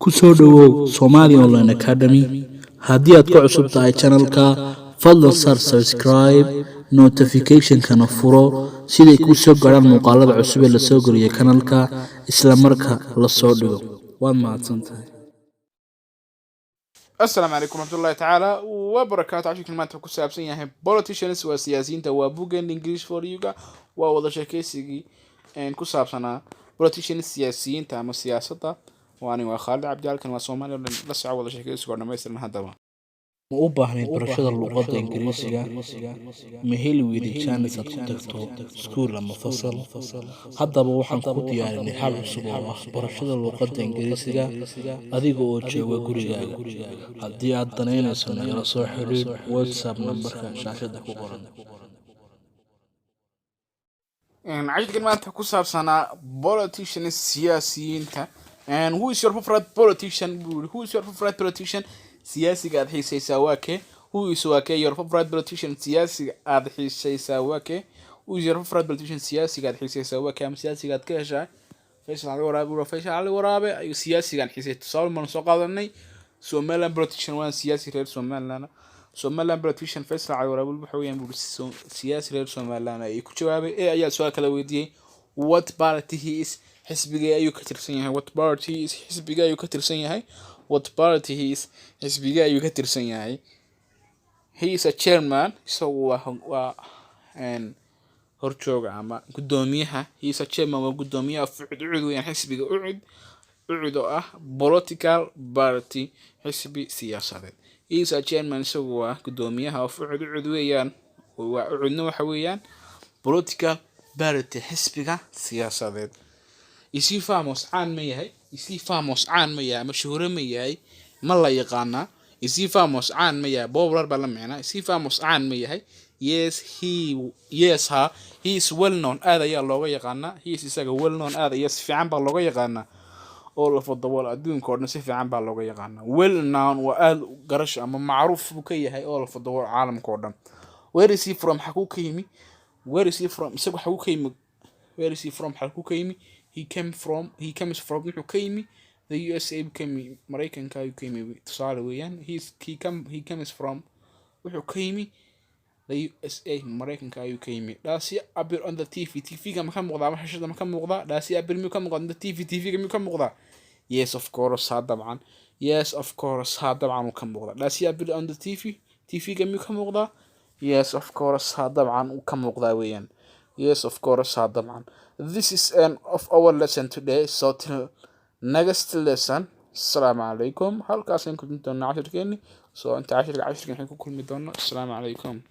Ku soo dhowow Somali Online Academy. Haddii aad ku cusub tahay channelka, fadlan saar subscribe, notificationkana furo siday kuu soo gaadhaan muuqaalada cusub ee lasoo geliyo kanalka isla marka la soo dhigo. Waad mahadsantahay. Asalaamu calaykum waraxmatullahi tacaala wabarakaatu. Cashirkan maanta wuxuu ku saabsan yahay politicians, waa siyaasiyiinta. Waa buuggan English for You-ga, waa wada sheekeysigii ku saabsanaa politicians, siyaasiyiinta ama siyaasadda. Waa ani, waa Khaalid Cabdi. Halkan waa Soomaaliya o dhan. La soco wada sheekeysiga oo dhammaystiran haddaba. Ma u baahnayd barashada luqadda Ingiriisiga? Ma heli weyday jaanis aad ku tagto iskuul ama fasal? Haddaba waxaan ku diyaarinay hal cusub oo ah barashada luqadda Ingiriisiga adiga oo jooga gurigaaga. Haddii aad danaynayso, nagala soo xiriir WhatsApp nambarka shaashada ku qoran. Cashirkan maanta ku saabsanaa politicians, siyaasiyiinta. And who is your favorite politician, buu yidhi. Who is your favorite politician? Siyaasiga aad xiisaysaa waa kee? Who is, waa kee, your favorite politician? Siyaasiga aad xiisaysaa waa kee? Who is your favorite politician? Siyaasiga aad xiisaysaa waa kee ama siyaasiga aad ka heshaa? Faysal Cali Waraabe buu. Faysal Cali Waraabe ayuu siyaasigaan xiisay. Tusaale baan soo qaadanay, Somaliland politician, waan siyaasi reer Somaliland. Somaliland politician Faysal Cali Waraabe waxa weeyaan, buu siyaasi reer Somaliland ayay ku jawaabay. E ayaa su'aal kala weydiiyey: what party he is? Xisbigee ayuu ka tirsan yahay? What party he is? Xisbigee ayuu ka tirsan yahay? What party he is? Xisbigee ayuu ka tirsan yahay? He is a chairman, isagu waa horjooga ama guddoomiyaha. He is a chairman, waa guddoomiyaha of UCID. UCID weeyaan xisbiga UCID. UCID oo ah political party, xisbi siyaasadeed. He is a chairman, isagu waa guddoomiyaha, of UCID. UCID weeyaan, waa UCIDna waxa weeyaan political party, xisbiga siyaasadeed. Is he famous? Caan ma yahay? Is he famous? Caan ma yahay ama shuhuro ma yahay? Ma la yaqaanaa? Is he famous? Caan ma yahay? Popular baa la micnaa. Is he famous? Caan ma yahay? Yes, he, yes, ha, he is well known, aad ayaa looga yaqaanaa. He is, isaga, well known, aad ayaa, si fiican baa looga yaqaanaa, all over the world, adduunka oo dhan si fiican baa looga yaqaanaa. Well known waa aad garasho ama macruuf buu ka yahay all over the world, caalamka oo dhan. Where is he from? Xaguu ka yimi? Where is he from? Isagu xaguu ka yimi? Where is he from? Xaguu ka yimi? He came from, he comes from, wuxuu ka yimi, the USA buu ka yimi, Maraykanka ayuu ka yimi. Tusaale weeyaan. He comes from, wuxuu ka yimi, the USA, Maraykanka ayuu ka yimi. Does he appear on the TV? TV-ga ma ka muuqdaa ama shashada ma ka muuqdaa? Does he appear, miyuu ka muuqdaa, on the TV? TV-ga miyuu ka muuqdaa? Yes, of course, ha dabcan. Yes, of course, ha dabcan uu ka muuqdaa. Does he appear on the TV? TV-ga miyuu ka muuqdaa? Yes, of course, ha dabcan uu ka muuqdaa weeyaan. Yes, of course, ha dabcan. This is end of our lesson today, so till next lesson, asalaamu calaykum. Halkaasaan ku doonaa cashirkeeni. So inta cashirka cashirkan waxaan ku kulmi doono, asalaamu calaykum.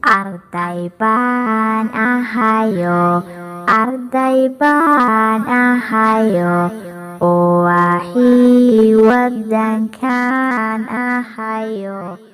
Arday baan ahayo, arday baan ahayo, oo waxii wadankan ahayo.